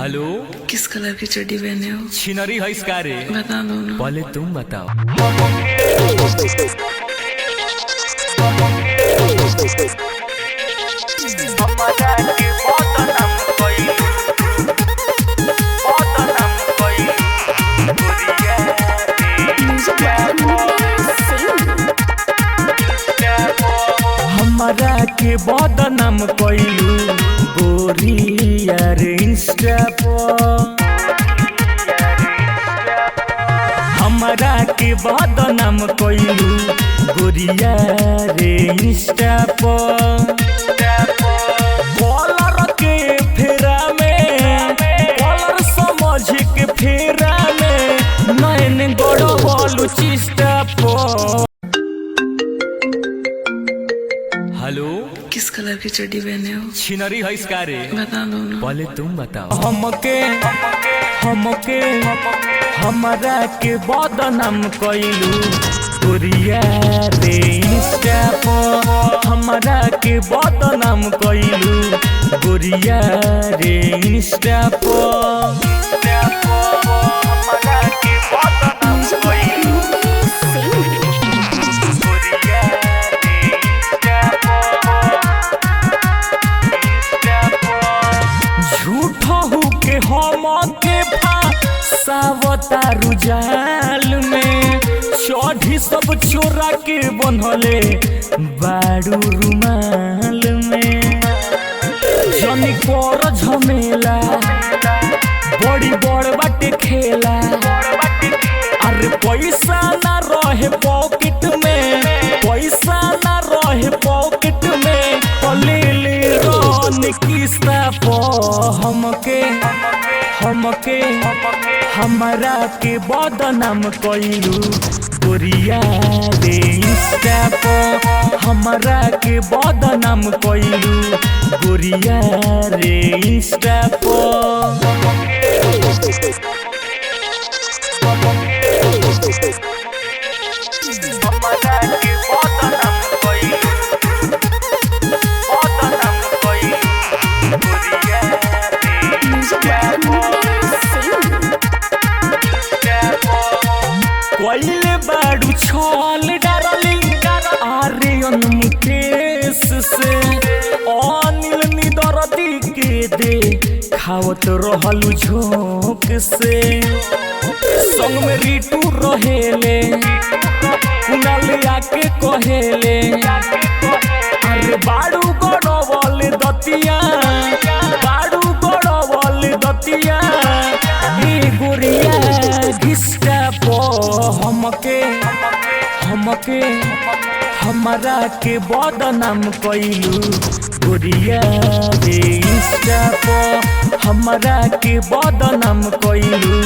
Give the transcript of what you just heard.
Hello, किस colour की चड्डी पहने हो? छिनरी है इसका रे। बता दो ना। पहले तुम बताओ। हमारा के बदनाम कइलू गोरी यार इंस्टा पर। हमारा के बदनाम कइलू गोरिया रे इंस्टा पर। कॉलर के फेरा में, कॉलर समझ के फेरा में नैन गड़बलू चिस्टा पर। हेलो, किस कलर की चड्डी पहने हो? छिनरी है इसका रे। बता दो ना। पहले तुम बताओ। हमके हमके हमारा के बदनाम कइलू गोरिया रे इंस्टा पर। हमारा के बदनाम कइलू गोरिया रे इंस्टा पर। हमारा के बदनाम कइलू गोरिया रे इंस्टा पर। झूठहू के हम के फासावतारू जाल में, चढ़ी सब चोरा के बनले बारू रुमाल में। जनी कर झमेला बड़ी बड़ बाटे खेला, अरे पैसा ना रहे पॉकेट में, पैसा ना रहे पॉकेट में तो ले ले रन किस्ता पर। हमके हमके हमारा के बदनाम कइलू गोरिया रे इंस्टा पर। हमारा के बदनाम कइलू गोरिया रे इंस्टा पर। हमारा के बदनाम कइलू, बदनाम कइलू गोरिया रे इंस्टा पर। कइले बाड़ू छल डारली आर्यन मुकेश से, अनिल निदरदी के दे खावत रहलू झोंक से। संग में रिटू रहेले कुणाल आके कहेले, अरे बाड़ू गड़बल दतिया, बाड़ू गड़बल दतिया ए गोरिया घिसटा पर। हमके हमके हमारा के बदनाम कइलू गोरिया रे इंस्टा पर। हमारा के बदनाम कइलू